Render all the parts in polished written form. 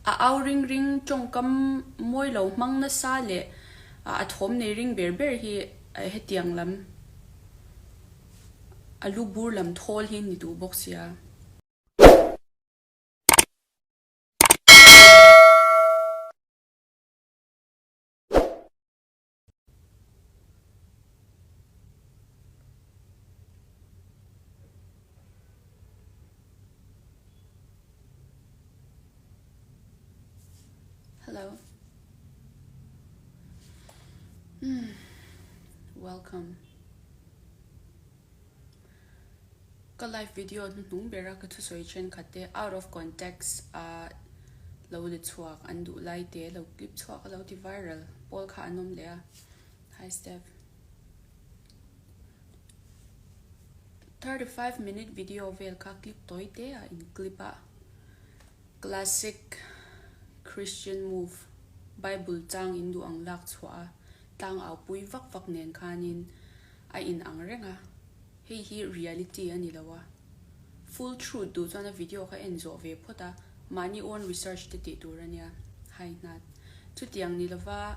A au ring ring tawngkam mawi lo hmang nasa leh a thawm nei ring ber ber hi hetiang lam a lu bur lam thawl hi ni duh bawk sia. Hello. Hmm. Welcome. Ka live video hnuhnung bera ka thusawi thenkhat te out of context a lo la chhuak an duh lai te lo clip chhuak a lo ti viral pawl kha an awm leh a. Hi Steph. 35 minute video vel kha clip tawi te a in clip a. Classic Christian move Bible chang in duh ang lak chhuah a tlang au pui vak vak nen khanin a in ang reng a. Hei hi reality a ni lo a, full truth duh chuan a video kha en zawh ve phawt a, mahni own research te tih tur a nia. Hai hnat. Chutiang ni lova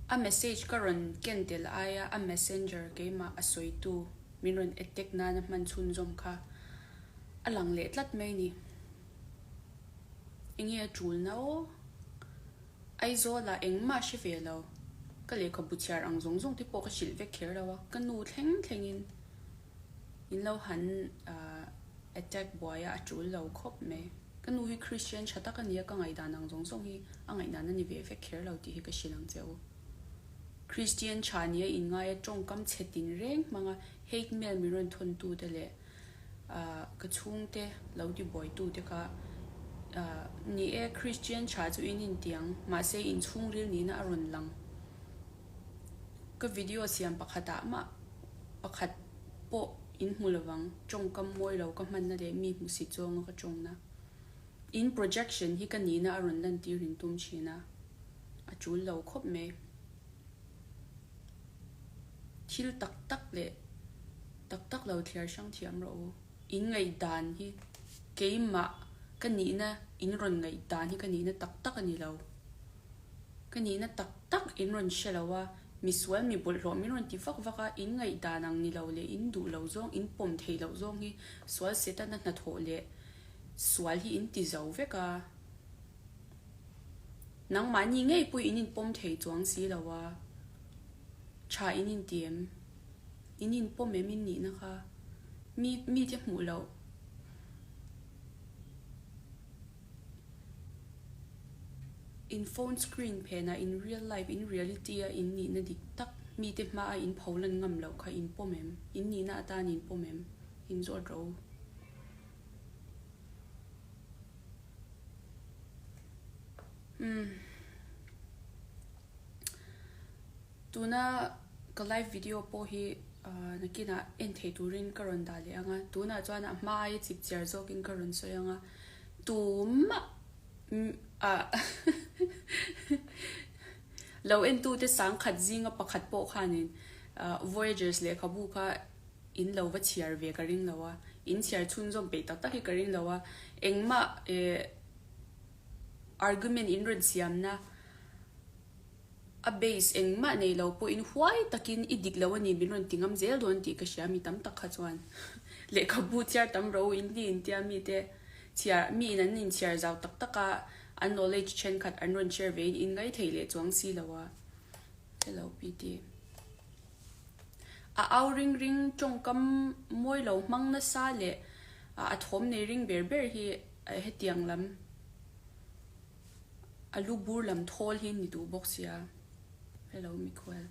a message ka rawn ken tel aia a messenger keimah a sawitu min rawn attack nana hman chhunzawm kha a lang leh tlat mai ni. Enge a tulna aw? Aizawlah engmah hre ve lo. Ka lehkhabu chhiar ang zawng zawng te pawh ka hrilh vek kher lo a, ka nu thleng thlengin in lo han attack buai a, a tul lo khawp mai. Ka nu hi Christian tha tak a ni a, ka ngaihdan ang zawng zawng hi a ngaihdan a ni ve vek kher lo tih hi ka hrilh ang che u. Christian tha nia inngaia tawngkam chhe tinreng hmanga hate mail min rawn thawntu te leh ka chhungte lo ti buaitute kha ni e, Christian tha chu in intiang, mahse in chhungril nihna a rawn lang. Ka video siam pakhatah mah pakhat pawh in hmu lovang, tawngkam mawi lo ka hmanna leh mi hmusit zawnga ka tawngna. In projection hi ka nihna a rawn lantir in tum thin a, a tul lo khawp mai. Thil tak tak leh tak tak lo thliar hrang thiam rawh u. In ngaihdan hi keimah ka nihna in rawn ngaihdan hi ka nihna tak tak a ni lo. Ka nihna tak tak in rawn hre lo a, misual mi bawlhhlawh min rawn ti vak vak a, in ngaihdan ang ni lo leh in duh lo zawng, in pawm thei loh zawng hi sual setana hnathawh leh sual hi in ti zo vek a. Nangmahni ngei pawh in inpawm thei chuang si lo a, tha in inti em? In inpawm em in nihna kha? Mi mite hmuh loh. In phone screen phenah in real life, in reality a in nihna dik tak mite hmaa in pholan ngam loh kha in pawm em? In nihna atan in pawm em? In zawt rawh u. Umm. Tuna ka live video pawh hi nakinah en thei turin ka rawn dah leh ang a, tunah chuan a hma aia chip chiar zawkin ka rawn sawi ang a, tumah ah lo entute sangkhat zinga pakhat pawh khanin Voyagers lehkhabu kha In lo va chhiar ve ka ring lo a, in chhiar chhunzawm peih tak tak hi ka ring lo a, engmah eh argument in rawn siamna a base engmah nei lo pawh in huai takin i dik lo a ni min rawn ti ngam zel dawn tih ka hria mi tam tak kha chuan lehkhabu chhiar tam ro in ni intia mite chhiar mi in an inchhiar zau tak tak a an knowledge thenkhat an rawn share ve in in ngaithei leh chuang si lo a hello PT. A au ring ring tawngkam mawi lo hmang nasa leh a thawm nei ring ber ber hi hetiang lam a lu bur lam thawl hi ni duh bawk sia. Hello Mikhual.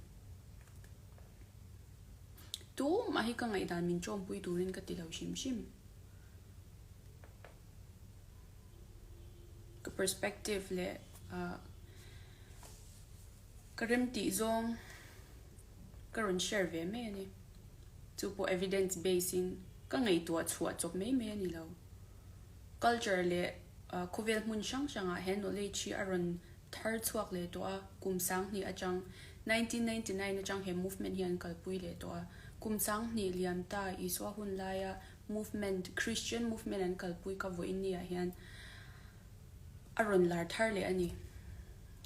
Tumah hi ka ngaihdan min tawmpui turin ka ti lo hrim hrim. Ka perspective leh Ka remtih zawng ka rawn share ve mai a ni. Chu pawh evidence base in ka ngaihtuah chhuah chawp mai mai a ni lo. Culture leh khawvel hmun hrang hrangah he knowledge hi a rawn thar chhuak leh tawh a, kum sanghnih atang, 1999 atang he movement hi an kalpui leh tawh a. Kum sanghnih liam ta Isua hun laia movement, Christian movement an kalpui ka vawiin ni ah hian. A rawn lar thar leh a ni.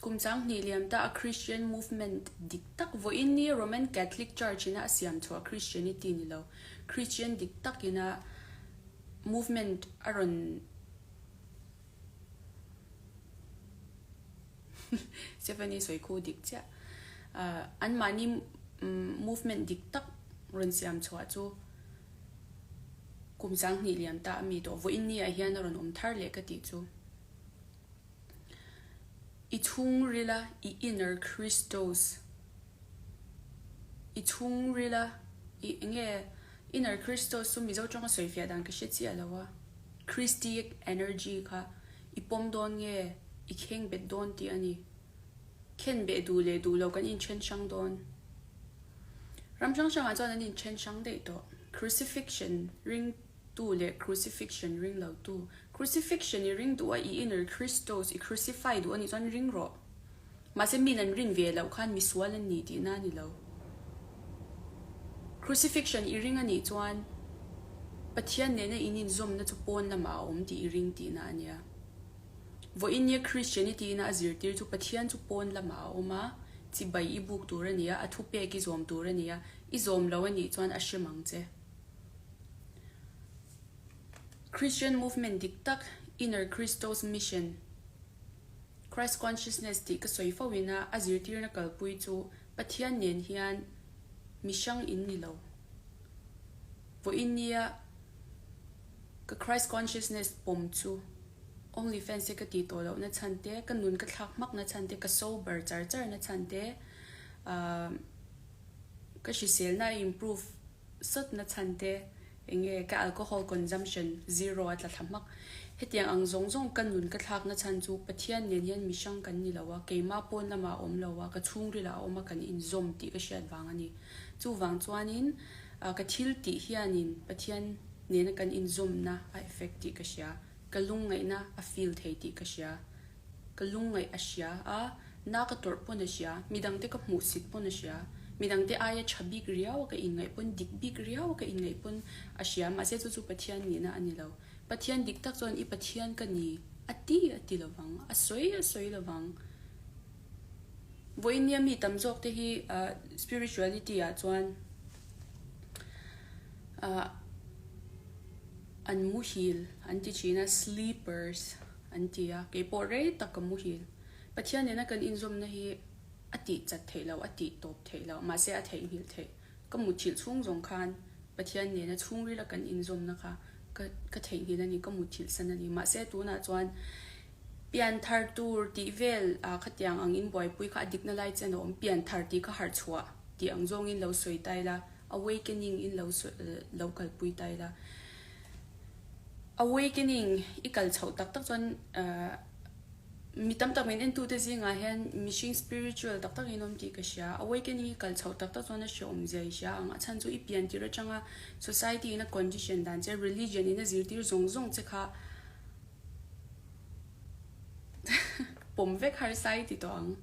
Kum changhnih liam ta a Christian movement dik tak vawiin ni Roman Catholic Church ina a siam chhuah Christianity ni lo, Christian dik tak ina movement a rawn Stephanie sawi khu dik chiah. Anmahni movement dik tak rawn siam chhuah chu kum 2000 liam ta a mi tawh. Vawiin ni ah hian a rawn awm thar leh ka tih chu. I chhungrila i inner Christos, I chhungrila i enge inner Christos chu Mizo tawng a sawi fiah dan ka hre chiah lo a, Christic energy kha i pawm dawn nge i kheng bet dawn tih a ni. Khen beh duh leh duh lo kan inthen hrang dawn. Ram hrang hrangah chuan an inthen hrang daih tawh. Crucifixion ring tu leh crucifixion ring lo tu. Crucifixion i ring duh a, i inner Christos i crucify duh a nih chuan ring rawh. Mahse min an rin ve loh khan misual an ni tihna a ni lo. Crucifixion i ring a nih chuan Pathian nena in inzawmna chu pawn lamah a awm tih i ring tihna a nia. Vawiin Christianity ina a zirtir chu Pathian chu pawn lamah a awm a, chibai i buk tur a ni a, a thupek i zawm tur a ni a, i zawm lo a nih chuan a hrem ang che. Christian movement dik tak, Inner Christos Mission, Christ Consciousness tih ka sawi fo ina a zirtirna kalpui chu Pathian nen hian mi hrang in ni lo. Vawiin nia ka Christ Consciousness pawm chu OnlyFans te ka tih tawh lohna chhan te, ka nun ka thlak hmakna chhan te, ka sober char charna chhan te, ka hriselna a improve sawtna chhan te, eng nge ka alcohol consumption zero a tla thla hmak. Hetiang ang zawng zawng ka nun ka thlakna chhan chu Pathian nen hian mi hrang kan ni lo a, keimah pawn lamah a awm lo a, ka chhungrilah a awm a, kan inzawm tih ka hriat vang a ni. Chuvang chuanin ka thil tih hianin Pathian nena kan inzawmna a effect tih ka hria, ka lungngaihna a feel thei tih ka hria. Ka lungngaih a hria a, na ka tawrh pawn a hria, midangte ka hmuhsit pawn a hria, midangte aia tha bik riau a ka inngaih pawn, dik bik riau a ka inngaih pawn a hria, mahse chu chu Pathian nihna a ni lo. Pathian dik tak chuan i Pathian ka ni a ti a ti lovang, a sawi a sawi lovang. Vawiin nia mi tam zawk te hi spirituality ah chuan ah an muhil an ti thin a, sleepers. An ti a, kei pawh rei tak ka muhil. Pathian nena kan inzawmna hi a tih chat theih loh, a tih tawp theih loh, mahse a theihnghilh theih. Ka muthilh chhung zawng khan Pathian nena chhungrila kan inzawmna kha ka ka theihnghilh a ni, ka muthilh san a ni. Mahse tunah chuan pianthar tur tih vel ah khatiang ang inbuaipui kha a dikna lai chen a awm, pianthar tih kha harh chhuah tih ang zawngin lo sawi ta ila, awakening in lo lo kalpui ta ila. Awakening i kal chhoh tak tak chuan mi tam tak min entute zingah hian mihring spiritual tak tak in awm tih ka hria. Awakening i kal chhoh tak tak chuan a hreawm zia i hria ang. A chhan chu i pian tir atanga society in a condition dan che, religion in a zirtir zawng zawng che kha pawm vek harsa i ti tawh ang.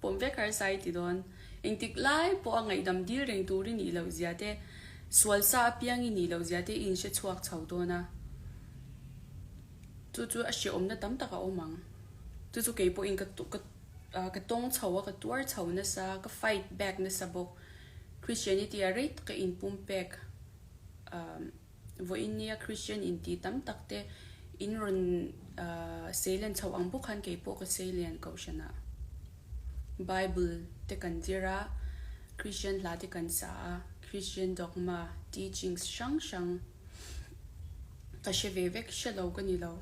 Pawm vek harsa i ti dawn. Engtik lai pawh a ngaihdam dil reng tur i nih loh zia te, sual sa apiang i nih loh zia te i inhre chhuak chho dawn a. Chu chu a hrehawmna tam tak a awm ang. Chu chu kei pawhin ka ka ka tawng chho a, ka tuar chho nasa, ka fight back nasa bawk. Christianity a rei taka inpumpek Vawiin nia Christian inti tam tak te in rawn seilen chho ang bawk khan kei pawh ka seilian kohhran ah Bible te kan zir a, Christian hla te kan sa a, Christian dogma, teachings hrang hrang ka hre ve vek hre lo ka ni lo.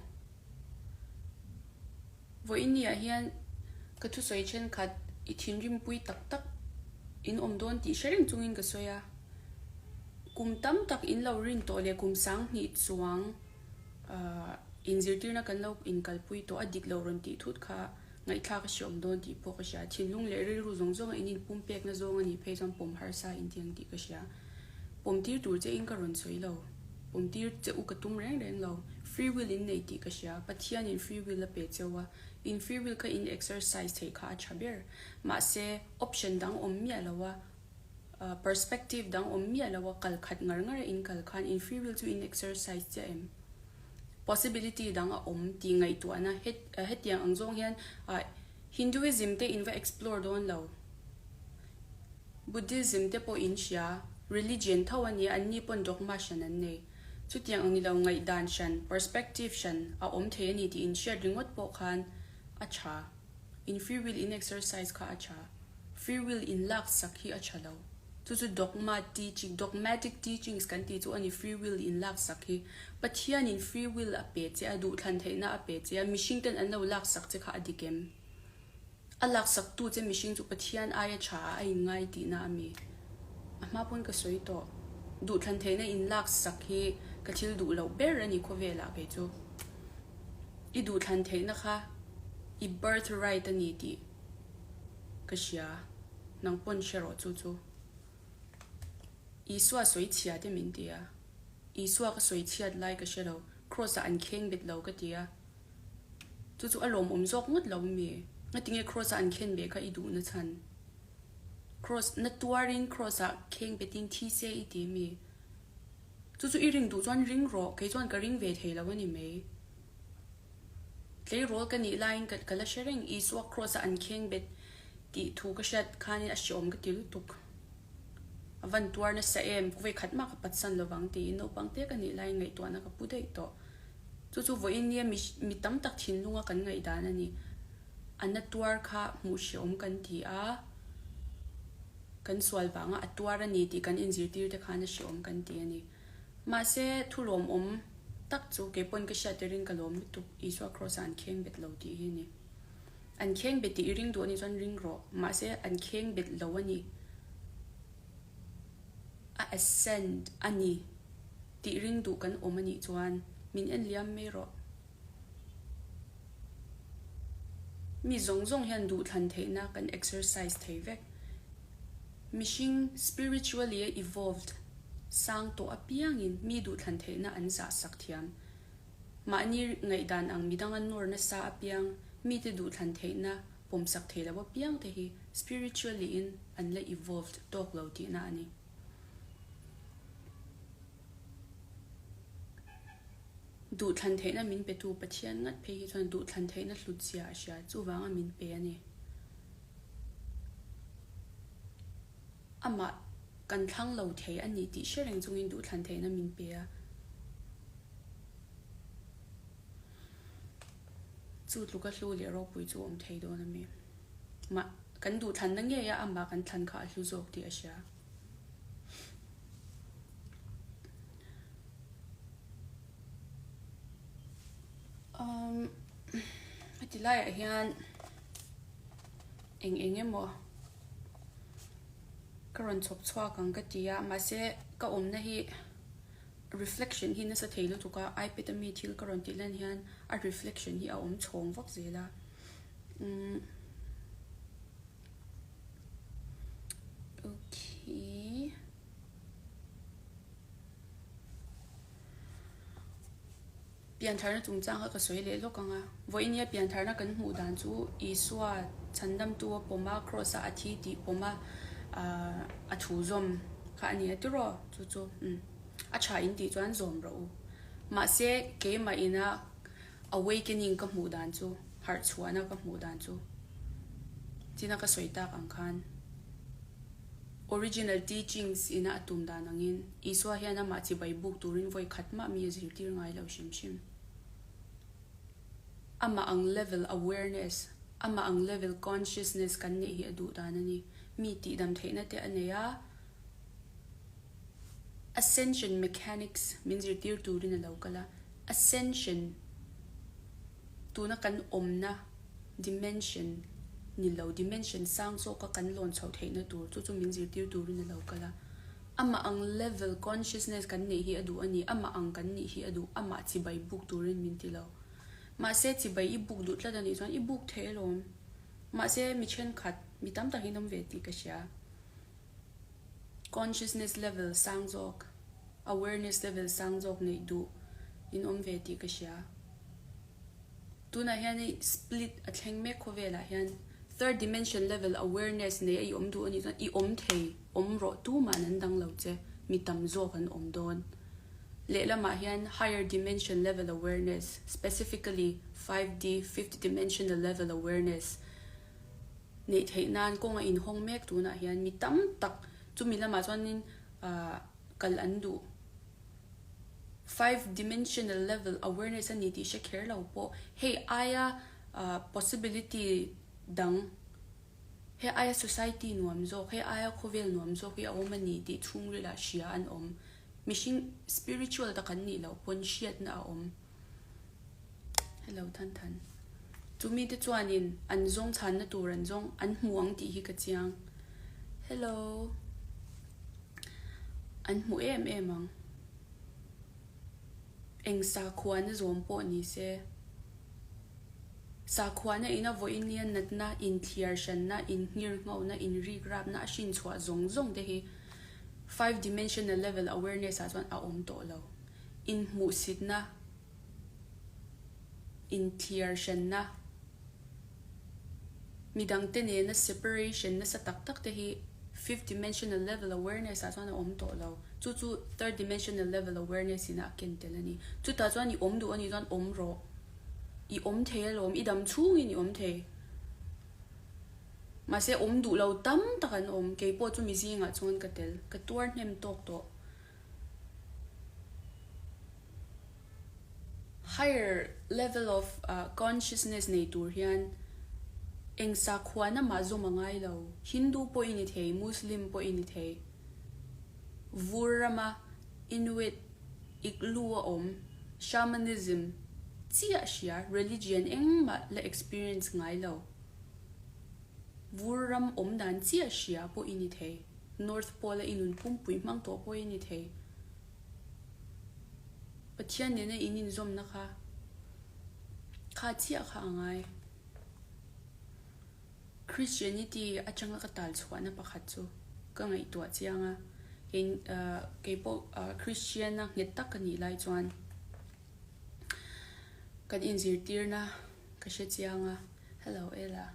Vawiin ni ah hian ka thusawi thenkhat i thinrimpui tak tak in awm dawn tih hre reng chungin ka sawi a. Kum tam tak in lo rin tawh leh kum 2000 chuang inzirtirna kan lo inkalpui tawh a dik lo rawn tih thut kha ngaihthlak a hreawm dawn tih pawh ka hria. Thinlung leh rilru zawng zawnga in inpumpekna zawng a nih phei chuan pawm harsa intiang tih ka hria. Pawm tir tur che in ka rawn sawi lo. Pawm tir che u ka tum reng reng lo. Free will in nei tih ka hria. Pathian in free will a pe cheu a. In free will kha in exercise theih kha a tha ber. Mahse, option dang awm miah lo a, perspective dang awm miah lo a, kal khat ngar ngar a in kal khan in free will chu in exercise chiah em? Possibility dang a awm tih ngaihtuahna hetiang ang zawng hian Hinduism te in va explore dawn lo. Buddhism te pawh in hria, religion tho a nia, anni pawn dogma hran an nei. Chutiang ang ni lo ngaihdan hran, perspective hran a awm thei a ni tih in hriat ringawt pawh khan a tha. In free will in exercise kha a tha. Free will in lak sak hi a tha lo. Chu chu dogma teaching, dogmatic teachings kan tih chu a ni free will in lak sak hi. Pathian in free will a pe che a, duhthlan theihna a pe che a, mihring ten an lo lak sak che kha a dik em? A lak sak tu che mihring chu Pathian aia tha ah a in ngai tihna a mi? A hma pawn ka sawi tawh. Duhthlan theihna in lak sak hi ka thil duh loh ber a ni khawvel ah kei chu. I duhthlan theihna kha i birth right a ni tih ka hria. Nang pawn hre rawh chu chu. Isua sawi chhia te min ti a. Isua ka sawi chhiat lai ka hre lo. Cross ah an kheng bet lo ka ti a. Chu chu a lawmawm zawk ngawt lo mi? Ngatinge Cross ah an khen beh kha i duh na chhan? Cross na tuarin Cross ah kheng betin thi se i ti mi? Chu chu i ring duh chuan ring rawh, kei chuan ka ring ve thei lo a ni mai. Tleirawl ka nih laiin ka ka la hre reng, Isua Kraws-a an kheng bet tih thu ka hriat khanin a hreawm ka ti lutuk. A van tuar nasa em, vawi khat mah ka patsan lovang tiin naupang te ka nih laiin ngaihtuahna ka pu daih tawh. Chu chu vawiin nia mi mi tam tak thinlunga kan ngaihdan a ni. A na tuar kha hmuh hreawm kan ti a, kan sual vanga a tuar a ni tih kan inzirtir te khan a hreawm kan ti a ni. Mahse, thu lawmawm tak chu kei pawn ka hriat tirin ka lawm lutuk, Isua Kraws-ah an kheng bet lo tih hi a ni. An kheng bet tih i ring duh a nih chuan ring rawh, mahse an kheng bet lo a ni, a ascend a ni tih ring duh kan awm a nih chuan min en liam mai rawh. Mi zawng zawng hian duhthlan theihna kan exercise thei vek. Mihring spiritually a evolved sang tawh apiangin mi duhthlan theihna an zah sak thiam. Mahni ngaihdan ang midanga nawr nasa apiang mite duhthlan theihna pawmsak thei lo apiang te hi spiritually in an la evolved tawk lo tihna a ni. Duhthlan theihna min petu Pathian ngat phei hi chuan duhthlan theihna hlutzia a hria, chuvanga min pe a ni. Amah kan thlang lo thei a ni tih hre reng chungin duhthlan theihna min pe a. Chu tluka hlu leh ropui chu awm thei dawn a mi. Mah kan duhthlanna ngei a amah kan thlan kha a hlu zawk tih a hria. Um, heti laiah hian eng eng emaw ka rawn chhawp chhuak ang ka ti a mahse ka awmna hi reflection hi nasa thei lutuk a ipad ami thil ka rawn tih lan hian a reflection hi a awm chhawng vak zel a umm. Okay. Piantharna chungchang kha ka sawi leh lawk ang a. Vawiinia piantharna kan hmuh dan chu Isua chhandamtu a pawm a, Kraws-a a thi tih pawm a, a thu zawm kha a ni a tiraw? Chu chu a tha in tih chuan zawm rawh u. Mahse keimah ina Awakening ka hmuh dan chu, harh chhuahna ka hmuh dan chu, china ka sawi tak ang khan, original teachings ina a tum dan angin, Isua hian amah chibai buk turin vawi khat mah mi a zirtir ngai lo hrim hrim. Amah ang level awareness, amah ang level consciousness kan neih hi a duh dan a ni. Mi tihdam theihna te a nei a, Ascension mechanics min zirtir turin a lo kal a, Ascension tuna kan awmna dimension ni lo, dimension sang zawka kan lawn chhoh theihna tur chu chu min zirtir turin a lo kal a. Amah ang level consciousness kan neih hi a duh a ni, amah ang kan nih hi a duh, amah chibai buk turin min ti lo. Mahse chibai i buk duh tlat a nih chuan i buk thei alawm. Mahse mi thenkhat, mi tam tak hi an awm ve tih ka hria. Consciousness level sang zawk, awareness level sang zawk neih duh in awm ve tih ka hria. Tunah hian hei split a thleng mek khawvelah hian third dimension level awareness nei a i awm duh a nih chuan i awm thei, awm rawh tumah an dang lo che, mi tam zawk an awm dawn. Lehlamah hian higher dimension level awareness, specifically 5D, fifth dimensional level awareness, neih theih nan kawng a inhawng mek tunah hian mi tam tak chumi lamah chuanin kal an duh. Five dimensional level awareness a ni tih hre kher lo pawh hei aia possibility dang, He aia society nuam zawk, he aia khawvel nuam zawk hi a awm a ni tih chhungrilah hria an awm. Mihring spiritual tak an nih loh pawn hriatna a awm. Hello Than Than. Chu mite chuanin an zawng chhanna tur an zawng an hmu ang tih hi ka chiang. Hello. An hmu em em ang. Eng sakhuana zawm pawh ni se. Sakhuana ina vawiin nia natna, inthliar hranna, inngirnghohna, inrikrapna a hrinchhuah zawng zawng te hi five dimensional level awareness ah chuan a awm tawh lo. Inhmuhsitna, inthliar hranna, midangte nena separation nasa tak tak te hi fifth dimensional level awareness ah chuan a awm tawh lo. Chu chu third dimensional level awareness ina a ken tel a ni. Chutah chuan i awm duh a nih chuan awm rawh. I awm thei alawm, i dam chhungin i awm thei. Mahse awm duh lo tam tak an awm, keipawh chu mi zingah chuan ka tel, ka tuar hnem tawk tawh. Higher level of consciousness nei tur hian eng sakhuana mah zawm a ngai lo, Hindu pawh i ni thei, Muslim pawh i ni thei. Vur rama Inuit Igloo a awm, Shamanism chiah hria, religion engmah la experience ngai lo. Vur ram awm dan chiah hria pawh i ni thei. North Pole a i nun pumpui hmang tawh pawh i ni thei. Pathian nena in inzawmna kha kha chiah kha a ngai. Christianity atanga ka tal chhuahna pakhat chu ka ngaihtuah chiang a, kei kei pawh Christian-a nghet tak ka nih lai chuan kan inzirtirna ka hre chiang a, hello Ella.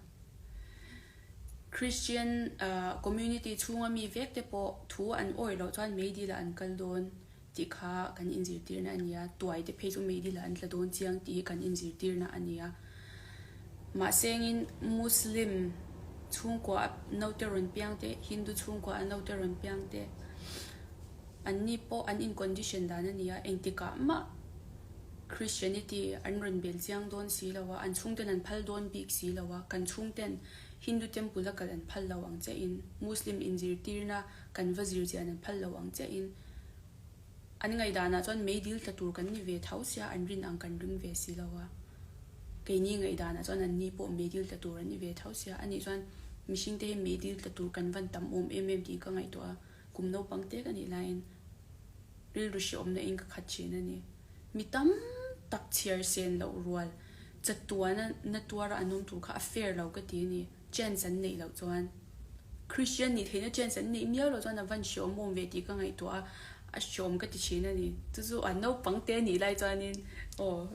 Christian community chhunga mi vek te pawh thu an awih loh chuan meidil-ah an kal dawn. Tih kha kan inzirtirna a ni a, tuai te phei chu meidil ah an tla dawn chiang tih hi kan inzirtirna a ni a. Mahsengin Muslim chhungkua a naute rawn piang te, Hindu chhungkua a naute rawn piang te, an ni pawh an in condition dan a ni a, engtikah mah Christianity an rawn bel chiang dawn si lo a, an chhungten an phal dawn bik si lo a, kan chhungten Hindu temple a kal an phal lo ang chiahin Muslim inzirtirna kan va zir chian an phal lo ang chiahin an ngaihdanah chuan meidil tla tur kan ni ve tho sia an rin ang kan ring ve si lo a, keini ngaihdanah chuan an ni pawh meidil tla tur an ni ve tho sia, anih chuan mihring te hi meidil tla tur kan van tam awm em em tih ka ngaihtuah a, kum naupang te ka nih laiin rilru hrehawmna in ka khat thin a ni. Mi tam tak chhiar sen loh rual chatuana na tuara an awm tur kha a fair lo ka ti a ni. Chance an neih loh chuan Christian nih theihna chance an neih miau loh chuan a van hreawm awm ve tih ka ngaihtuah a, a hreawm ka ti thin a ni. Chu chu a naupang te nih lai chuanin aw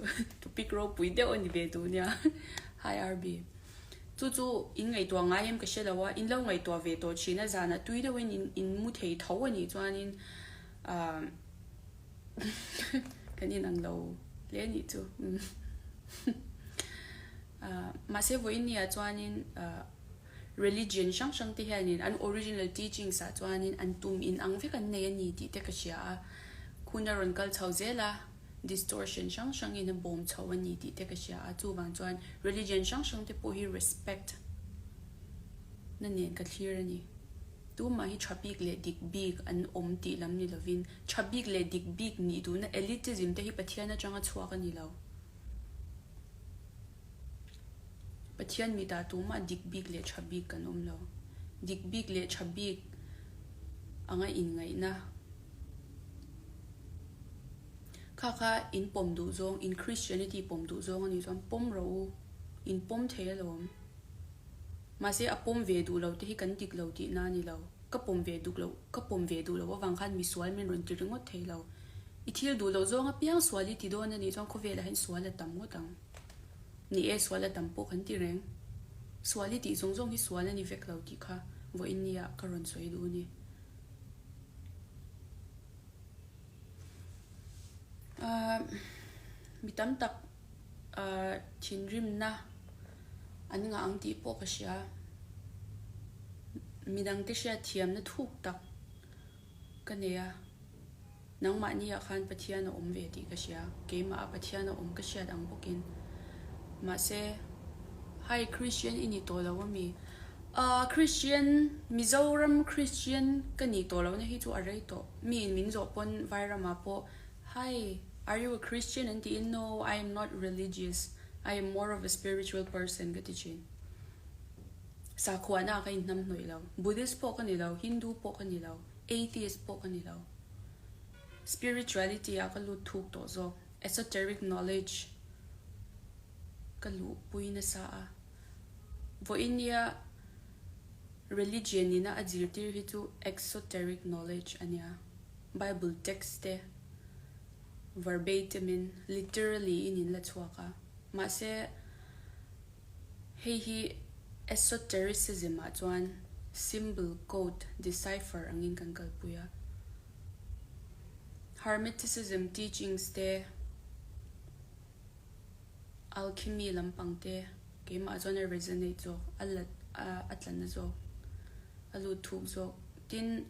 topic ropui deuh a ni ve duh nia. Hi RB. Chu chu in ngaihtuah ngai em ka hre lo a, in lo ngaihtuah ve tawh thin a, zanah tui deuhin in in mu thei tho a nih chuanin ah kan inang lo hle a nih chu. Mahse vawiinniah chuanin religion hrang hrang te hianin an original teachings ah chuanin an tum in ang vek an nei a ni tih te ka hria a, hun a rawn kal chho zel a, distortion hrang hrang in a bawm chho a ni tih te ka hria a, chuvang chuan religion hrang hrang te pawh hi respect na nen ka thlir a ni. Tumah hi tha bik leh dik bik an awm tih lam ni lovin tha bik leh dik bik nih duhna elitism te hi Pathian atanga chhuak a ni lo. Pathian mitah tumah dik bik leh tha bik kan awm lo. Dik bik leh tha bik anga inngaihna kha kha in pawm duh zawng, in Christianity pawm duh zawng a nih chuan pawm rawh u, in pawm thei alawm. Mahse a pawm ve duh lo te hi kan dik lo tihna a ni lo. Ka pawm ve duk lo, ka pawm ve duh lo avang khan misual min rawn ti ringawt thei lo. I thil duh loh zawng apiang sual i ti dawn a nih chuan khawvelah hian sual a tam ngawt ang. Ni e, sual a tam pawh kan ti reng. Sual i tih zawng zawng hi sual a ni vek lo tih kha vawiin nia ka rawn sawi duh a ni. Ahh mi tam tak ahh thinrimna an ngah ang tih pawh ka hria. Midangte hriatthiamna thuk tak ka nei a. Nangmahni ah khan Pathian a awm ve tih ka hria, keimah ah Pathian a awm ka hriat ang bawkin. Mahse, Hi Christian i ni tawh lo ami? Ahh Christian, Mizoram Christian ka nih tawh lohna hi chu a rei tawh. Mi in min zawh pawn Vairam ah pawh Hi, are you a Christian? an tiin No, I am not religious, I am more of a spiritual person ka ti thin. Sakhuana ah ka inhnam hnawih lo. Buddhist pawh ka ni lo, Hindu pawh ka ni lo. Atheist pawh ka ni lo. Spirituality ah ka lut thuk tawh zawk. Esoteric knowledge ka luhpui nasa a. Vawiinia religion ina a zirtir hi chu exoteric knowledge a nia. Bible text te verbatim in, literally in in la chhuak a. Mahse Hei hi esotericism ah chuan symbol, code, decipher angin kan kalpui a. Hermeticism teachings te, alchemy lampang te keimah chuan a resonate zawk, a la a tla na zawk, a lut thuk zawk. Tin,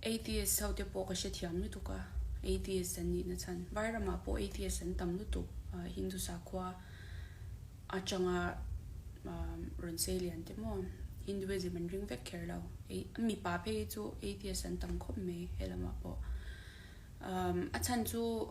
atheist ho te pawh ka hrethiam lutuk a, atheist an nihna chhan. Vairamah pawh atheist an tam lutuk, Hindu sakhua atanga rawn sei lian te maw, Hinduism an ring vek kher lo. Mipa phei hi chu atheist an tam khawp mai he lamah pawh. A chhan chu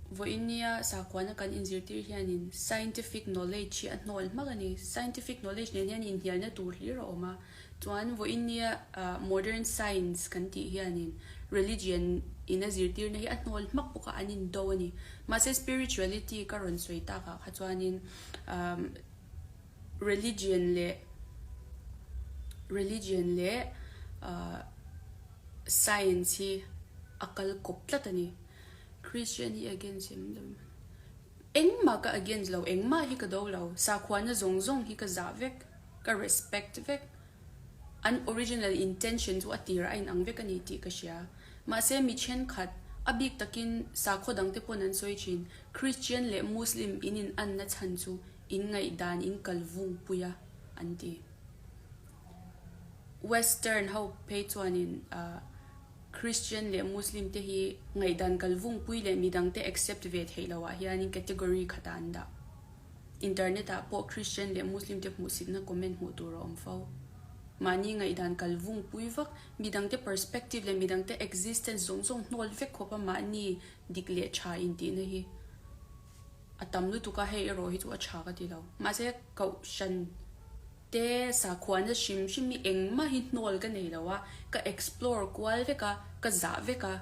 Vawiinia sakhuana kan inzirtir hianin scientific knowledge hi a hnawl hmak a ni. Scientific knowledge nen hian inhnialna tur hlir a awm a. Chuan vawiinia modern science kan tih hianin religion in a zirtirna hi a hnawl hmak bawk a, an indo a ni. Mahse spirituality ka rawn sawi takah kha chuanin religion leh religion leh science hi a kal kawp tlat a ni. Christian hi against em lo engmah ka against lo engmah hi ka do lo sakhuana zawng zawng hi ka zah vek ka respect vek an original intention chu a tir a inang vek a ni tih ka hria mahse mi thenkhat a bik takin sakhaw dang te pawn an sawi thin Christian leh Muslim in in anna chhan chu in ngaihdan in kal vung pui a an ti Western ho phei chuanin ah. Christian leh Muslim te hi ngaihdan kal vungpui leh midang te accept ve theih loh ah hianin category khatah an dah. Internet ah pawh Christian leh Muslim te hmuhsitna comment hmuh tur a awm fo. Mahni ngaihdan kal vungpui vak, midang te perspective leh midang te existence zawng zawng hnawl vek khawp a mahni dik leh tha intihna hi a tam lutuk a, hei erawh hi chu a tha ka ti lo. Mahse kohhran. Te sakhuana hrim hrim hi engmah hi hnawl ka nei lo a, ka explore kual vek a, ka zah vek a,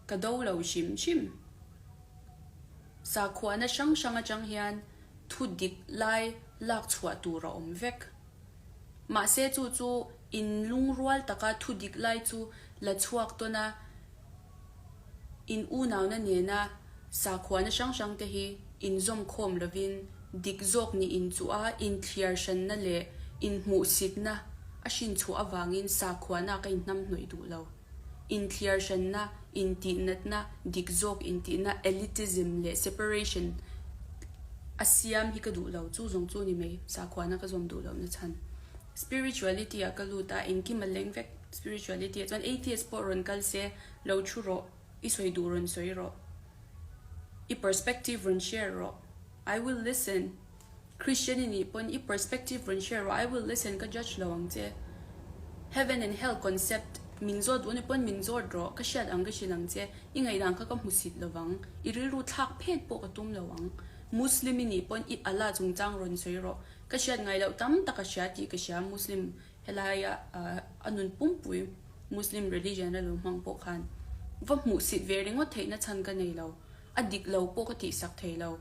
ka do lo hrim hrim. Sakhuana hrang hrang atang hian thu dik lai lak chhuah tur a awm vek. Mahse chu chu in lungrual taka thu dik lai chu la chhuak tawn a, In unauna nena sakhuana hrang hrangte hi inzawmkhawm lovin dik zawk nih inchuh a, inthliar hranna leh inhmuhsitna a hrinchhuah avangin sakhuana ka inhnamhnawih duh lo. Inthliar hranna, intihnatna, dik zawk intihna, elitism leh separation a siam hi ka duh lo. Chu zawng chu ni mai sakhuana ka zawm duh lohna chhan. Spirituality ah ka lut a, engkim a leng vek. Spirituality ah chuan atheist pawh rawn kal se, lo thu rawh, i sawi duh rawn sawi rawh, i perspective rawn share rawh, I will listen. Christian i nih pawn i perspective rawn share rawh, I will listen, ka judge lo ang che. Heaven and hell concept min zawt duh a ni pawn min zawt rawh, ka hriat ang ka hrilh ang che, i ngaihdan kha ka hmusit lo vang, i rilru thlak phet pawh ka tum lo ang. Muslim i nih pawn i Allah chungchang rawn sawi rawh, ka hriat ngai loh tam tak a hria tih ka hria, Muslim Helaia a nun pumpui Muslim religion a lo hmang pawh khan va hmuhsit ve ringawt theihna chhan ka nei lo, a dik lo pawh ka tihsak thei lo.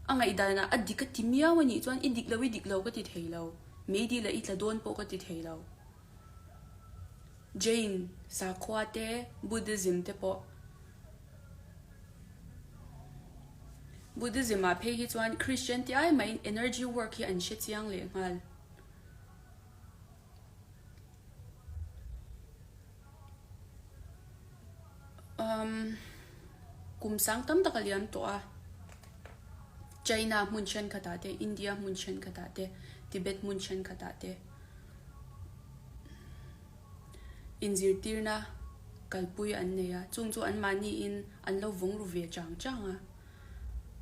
A ngaihdanah a dik a ti miau a nih chuan i dik lo i dik lo ka ti thei lo, meidil ah i tla dawn pawh ka ti thei lo. Jain sakhua te, Buddhism te pawh. Buddhism ah phei hi chuan Christian te ai mahin energy work hi an hre chiang leh nghal. Kum sang tam tak a liam tawh a, China hmun thenkhatah te, India hmun thenkhatah te, Tibet hmun thenkhatah te inzirtirna kalpui an nei a, chung chu anmahniin an lo vawng ru ve chang chang a.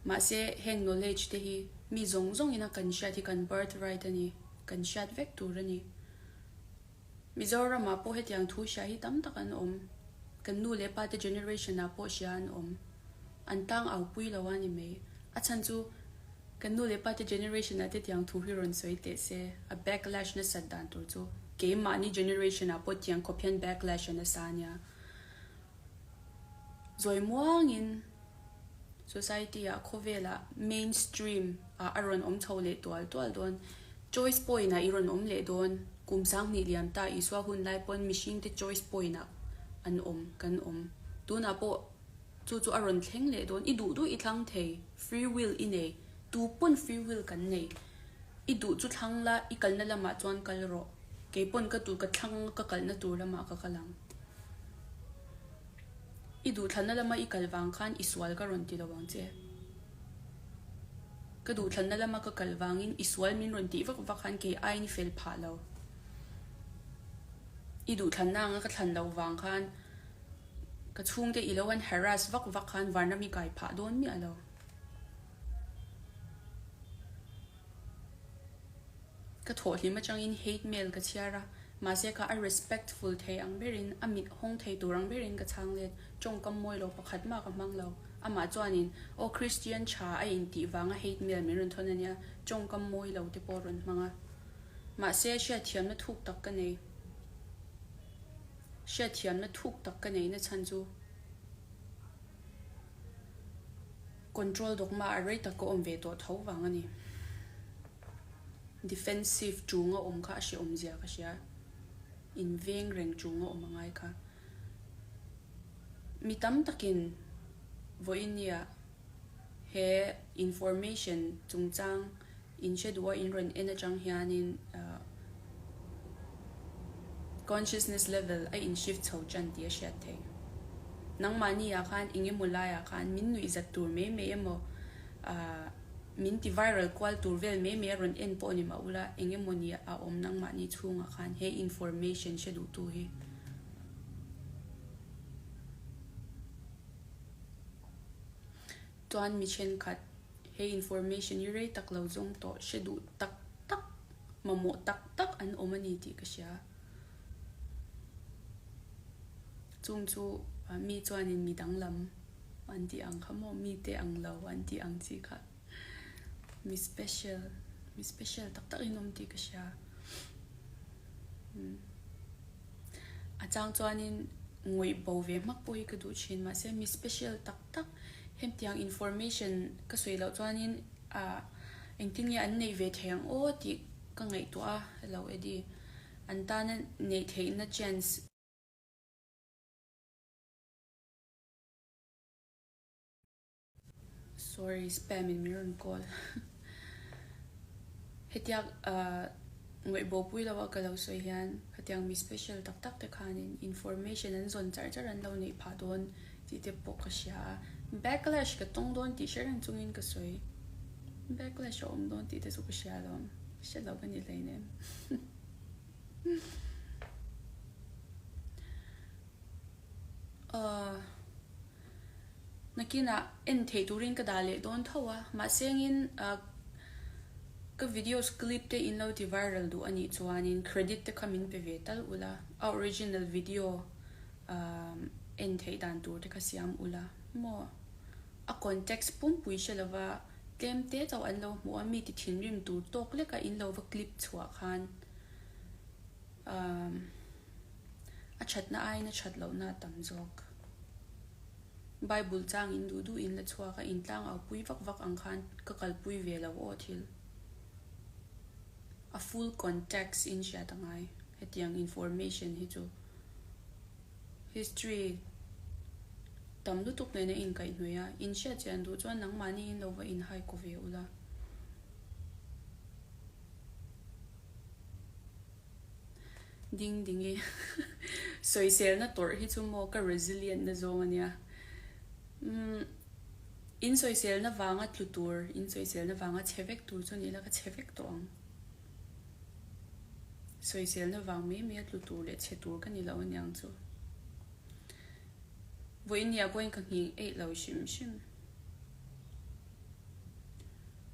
Mahse, heng knowledge te hi mi zawng zawngin a kan hriat hi kan birth right a ni, kan hriat vek tur a ni. Mizoram ah pawh hetiang thu hria hi tam tak an awm. Kan nu leh pa te generation ah pawh hria an awm. An tang au pui lo a ni mai. A chhan chu kan nu leh pa te generation ah te tiang thu hi rawn sawi teh se, a backlash nasat dan tur chu keimahni generation ah pawh tiang khawp hian backlash a nasa a nia. Zawi muangin society ah khawvel ah mainstream ah a rawn awm chho leh tual tual dawn. Choice point ah i rawn awm leh dawn. Kum sanghnih liam ta Isua hun lai pawn mihring te choice point ah an awm kan awm. Tunah pawh chu chu a rawn thleng leh dawn. I duh duh i thlang thei. Free will i nei. Tu pawn free will kan nei. I duh chu thlang la i kalna lamah chuan kal rawh. Kei pawn ka duh ka thlang ka kalna tur lamah ka kal ang. I duhthlanna lama i kal vang khan i sual ka rawn ti lo ang che. Ka duhthlanna lama ka kal vangin i sual min rawn tih vak vak khan kei aiin i fel phah lo. I duhthlanna anga ka thlan loh vang khan ka chhungte i lo an harass vak vak khan vanram i kai phah dawn miah lo. Ka thawhhlim atangin hate mail ka chhiar a, mahse kha a respectful thei ang berin, a mit hawng thei tur ang berin ka chhang let, tawngkam mawi lo pakhat mah ka hmang lo. Amah chuanin, Aw Christian tha a intih vanga hate mail min rawn thawn a nia, tawngkam mawi lo te pawh a rawn hmang a. Mahse hriatthiamna thuk tak ka nei. Hriatthiamna thuk tak ka neihna chhan chu. Control dogma a rei tak ka awm ve tawh tho vang a ni. Defensive chung a awm kha a hrehawm zia ka hria. In veng reng chung a awm a ngai kha. Mi tam takin vawiin-nia he information chungchang in hre duh a in rawn en atang hianin consciousness level a in shift chho tan tih a hriat theih. Nangmahni ah khan eng emaw lai ah khan min nuih zat tur mai mai emaw min ti viral kual tur vel mai mai a rawn en pawh ni mah ula eng emaw ni a awm nangmahni chhungah khan he information hre duh tu hi. Chuan mi thenkhat he information hi rei tak lo zawng tawh hre duh tak tak, mamawh tak tak an awm a ni tih ka hria. Chung chu mi chuanin mi danglam an tih ang kha maw, mite ang lo an tih ang chi kha mi special, mi special tak tak in awm tih ka hria. A chang chuanin ngawih bo ve hmak pawh hi ka duh thin mahse mi special tak tak hetiang information ka sawi loh chuanin ah engtin nge an neih ve thei ang aw tih ka ngaihtuah a hello Eddie an tana neih theihna chance Sorry spam in min rawn call hetiang ah ngawih bo pui lo a ka lo sawi hian khatiang mi special tak tak te khanin information an zawn char char an lo neih phah dawn tih te pawh ka hria a backlash ka tawng dawn tih hre reng chungin ka sawi backlash a awm dawn tih te chu ka hria alawm hre lo ka ni hleinem. Aw. Nakinah en theih turin ka dah leh dawn tho a, mahse engin ka videos clip te in lo ti viral duh a nih chuanin credit te kha min pe ve tal ula, a original video en theih dan tur te kha siam ula maw? A context pumpui hre lova tlem te chauh an lo hmuh a, mi ti thinrim tur tawk leka in lo va clip chhuah khan A thatna aiin a that lohna a tam zawk. Bible chang in duh duh in la chhuak a, in tlang au pui vak vak ang khan ka kalpui ve lo aw thil. A full context in hriat a ngai hetiang information hi chu. History tam lutuk nena inkaihhnawih a, in hriat chian duh chuan nangmahni in lo va inhai kaw ve ula. Ding ding i sawiselna tawrh hi chu maw ka resilient na zawng a nia. Umm. In sawiselna vanga tlu tur, in sawiselna vanga chhe vek tur chu ni ila ka chhe vek tawh ang. Sawiselna vang mai mai a tlu tur leh chhe tur ka ni lo aniang chu. Vawiin nia pawhin ka nghing eih lo hrim hrim.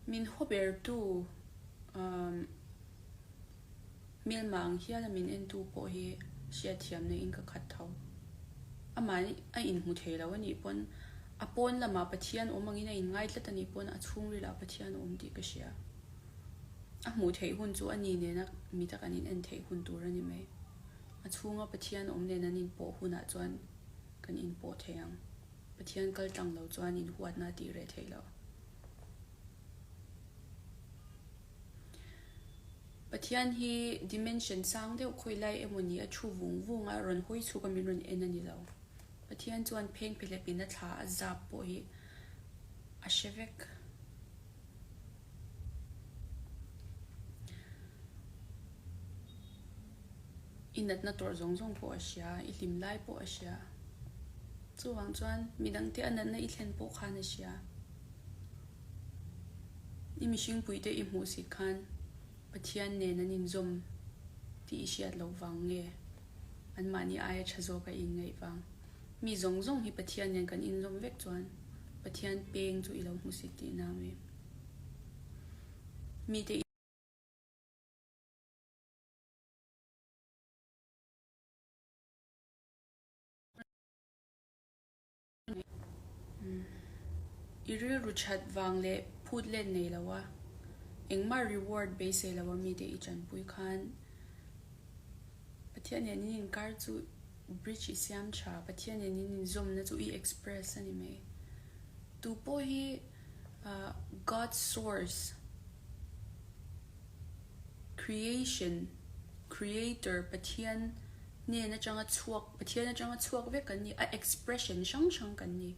Min haw bertu umm Hmelma ang hiala min entu pawh hi hriatthiamna in ka khat tho. Amah a inhmu thei lo anih pawn a pawn lamah Pathian awm angin a inngai tlat anih pawn a chhungrilah Pathian a awm tih ka hria. A hmuh theih hun chu ani nena mi tak an in en theih hun tur a ni mai. A chhunga Pathian awm nen an inpawh hunah chuan kan inpawh thei ang. Pathian kal tlang lo chuan inhuatna a tih reh theih loh. Pathian hi dimension sang deuh khawi lai emaw ni a thu vung vung a, rawn hawi chhuk a min rawn en a ni lo. Pathian chuan pheng phehlep in a thla a zap pawh hi a hre vek. I natna tawrh zawng zawng pawh a hria, i hlim lai pawh a hria. Chuvang chuan midangte a natna i thlen pawh khan a hria. I mihringpuite i hmuh si khan Pathian nen an inzawm tih i hriat loh vang nge? Anmahni aia tha zawk a inngaih vang. Mi zawng zawng hi Pathian nen kan inzawm vek chuan Pathian peng chu i lo hmusit tihna ami? Mite i. I rilru that vang leh phut let nei lo a, engmah reward beisei lo a mite i chanpui khan Pathian nen in inkar chu bridge i siam tha, Pathian nen in inzawmna chu i express a ni mai. Tu pawh hi God's source, creation, creator Pathian hnen atanga chhuak, Pathian atanga chhuak vek kan ni, a expression hrang hrang kan ni.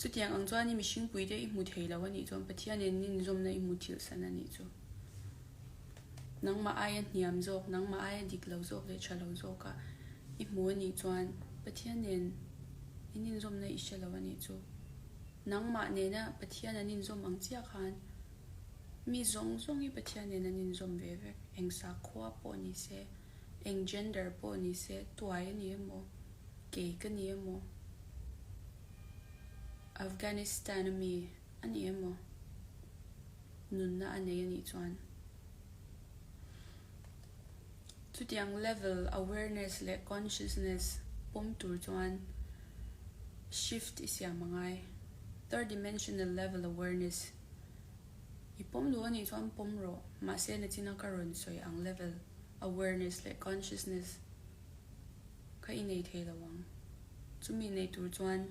Chutiang ang chuan i mihringpui te i hmu thei lo a nih chuan Pathian in ninzawmna i hmu thilh san a nih chu. Nangmah aia hniam zawk, nangmah aia dik lo zawk leh tha lo zawka i hmu a nih chuan Pathian nen in inzawmna i hre lo a nih chu. Nangmah nena Pathian an inzawm ang chiah khan mi zawng zawng hi Pathian nen an inzawm ve vek. Eng sakhua pawh ni se, eng gender pawh ni se, tuai a ni emaw, kei ka ni emaw, Afghanistan a mi a ni emaw, nunna a nei a nih chuan chutiang level awareness leh consciousness pawm tur chuan shift i siam a ngai. Third dimensional level awareness i pawm duh a nih chuan pawm rawh, mahse nachina ka rawn sawi ang level awareness leh consciousness kha i nei thei lo ang. Chumi nei tur chuan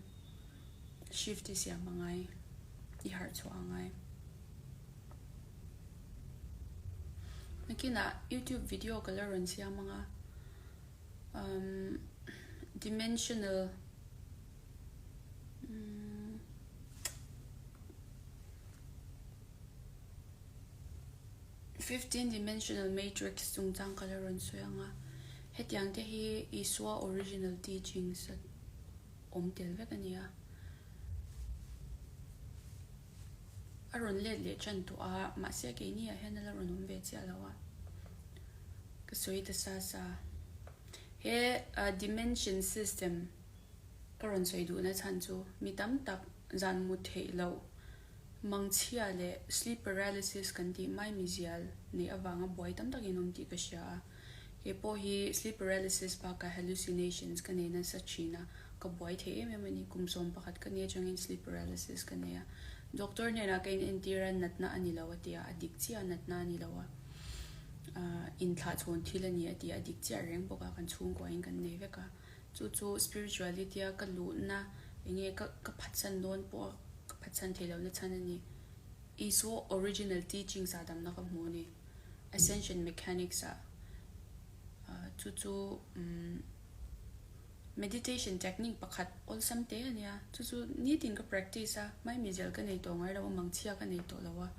shift i siam a ngai, i harh chhuah a ngai. Nakinah YouTube video ka la rawn siam ang a, umm dimensional umm. 15 dimensional matrix chungchang ka la rawn sawi ang a, hetiang te hi Isua original teachings a awm tel vek a ni a. A rawn let leh tan tawh a, mahse keini ah hian a la rawn awm ve chiah lo a, ka sawi ta sa sa. He dimension system ka rawn sawi duhna chhan chu mi tam tak zan mut theih loh Mangchhia leh sleep paralysis kan tih mai mizial neih avanga buai tam takin awm tih ka hria a. Kei pawh hi sleep paralysis bakah hallucinations ka nei nasa thin a, ka buai thei em em a ni. Kum 11 ka nia atangin sleep paralysis ka nei a. Doctor hnenah ka inentir a, natna a ni lo a ti a, a dik chiah a natna a ni lo a. Inthlahchhawn thil a ni a ti a, a dik chiah reng bawk a, kan chhungkuain kan nei vek a. Chu chu spirituality a ka luhna enge ka ka phatsan dawn pawh a ka phatsan theih lohna chhan a ni. Isua original teachings ah damna ka hmu a ni. Ascension mechanics ah chu chu umm meditation technique pakhat awlsam te a nia. Chu chu nitin ka practice a, maimizel ka nei tawh ngai lo a, mangchhia ka nei tawh lo a,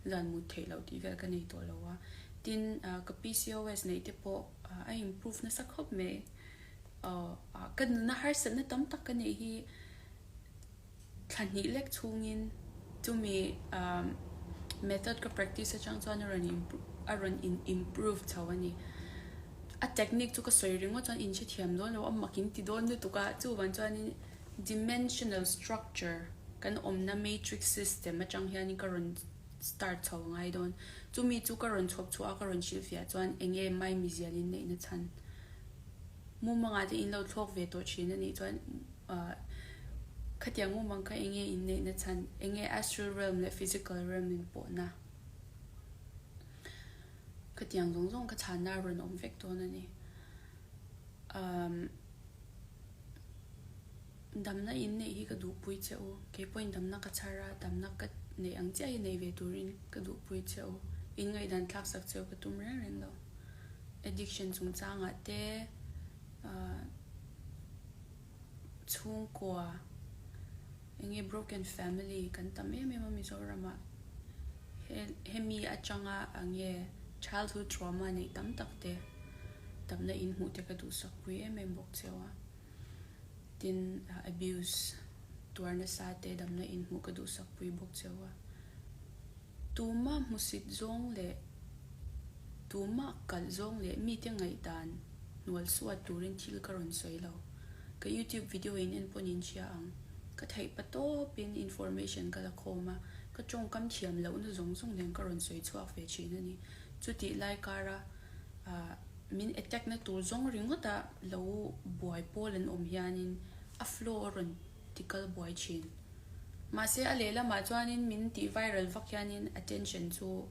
zan mut theih loh tih vel ka nei tawh lo a. Tin ka PCOS neih te pawh a improve nasa khawp mai. Ka nuna harsatna tam tak ka neih hi thla hnih lek chhungin chumi method ka practice atang chuan a rawn a rawn in improve chho a ni. A technique chu ka sawi ringawt chuan in hrethiam dawn lo a mak in ti dawn lutuk a, chuvang chuanin dimensional structure kan awmna matrix system atang hianin ka rawn start chho a ngai dawn. Chumi chu ka rawn chhawp chhuah a ka rawn hrilhfiah chuan eng nge maimizial in neihna chhan. Mumangah te in lo thlawk ve tawh thin a nih chuan ahh khatiang mumang kha eng nge in neihna chhan, eng nge astral realm leh physical realm in pawhna. Khatiang zawng zawng kha chhanna a rawn awm vek dawn a ni. Umm. Damna in neih hi ka duhpui che u. Kei pawhin damna ka chhar a, damna ka neih ang chiah hi nei ve turin ka duhpui che u. In ngaihdan thlak sak cheu ka tum reng reng lo. Addiction chungchangah te, ahh chhungkua, eng nge broken family kan tam em em a Mizoramah. He hemi atanga eng nge childhood trauma neih tam tak te damna in hmuh te ka duhsakpui em em bawk cheu a. Tin, abuse tuar nasa te damna in hmuh ka duhsak pui bawk cheu a. Tumah hmusit zawng leh tumah kalh zawng leh mite ngaihdan hnual suat turin thil ka rawn sawi lo. Ka youtube video in en pawn in hria ang. Ka theih pa tawpin information ka la khawm a, ka tawngkam thiam lohna zawng zawng nen ka rawn sawi chhuak ve thin a ni. Chutih lai kara min attack na tur zawng ringawt a lo buai pawl an awm hianin a flow a rawn ti kal buai thin. Mahse a lehlamah chuanin min tih viral vak hianin attention chu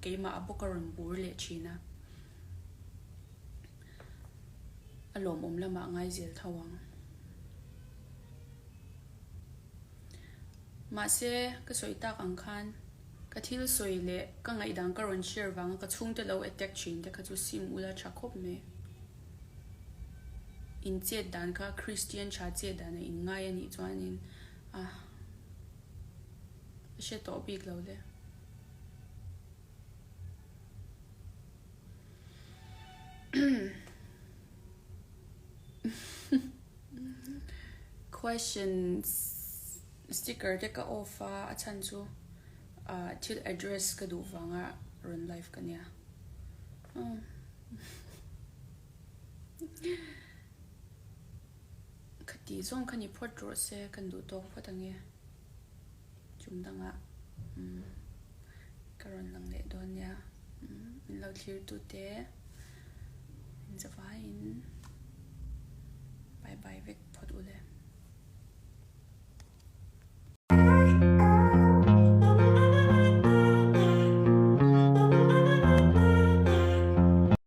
keimah a bawk a rawn bur leh thin a, a lawmawm lamah ngai zel tho ang. Mahse, ka sawi tak ang khan ka thil sawi leh ka ngaihdan ka rawn share vanga ka chhungte lo attack thin te kha chu sim ula tha khawp mai. In chet dan kha Christian tha chet dan a in ngai a nih chuanin a hre tawh bik lo le. Questions sticker te ka off a, a chhan chu ah thil address ka duh vanga rawn live ka nia. Khati zawng kha ni phawt rawh se kan duh tawk phawt ange. Chum dangah ka rawn lang leh dawn nia. Min lo thlir tu te in zavaiin bye bye vek.